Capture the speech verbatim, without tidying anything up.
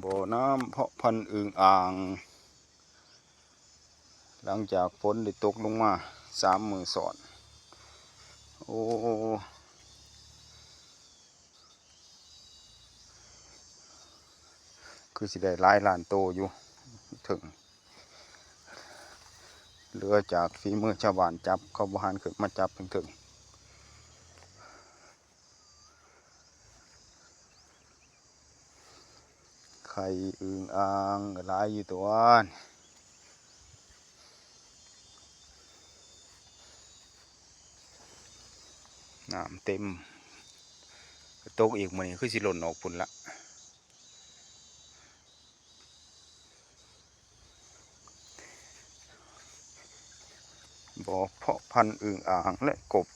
บ่อน้ำเพาะพันธุ์อึ่งอ่าง หลังจากฝนได้ตกลงมาสามมื้อซ้อน โอ้ คือสิได้หลายล้านโตอยู่เทิง เหลือจากฝีมือชาวบ้านจับ เขาบ่หันขึ้นมาจับเทิงๆ ไข่อึ่งอ่างก็หลายอยู่ตัวนี่ น้ำเต็ม ตกอีกมื้อนี้คือสิหล่นออกพุ้นละ บ่อเพาะพันธุ์อึ่งอ่างและกบ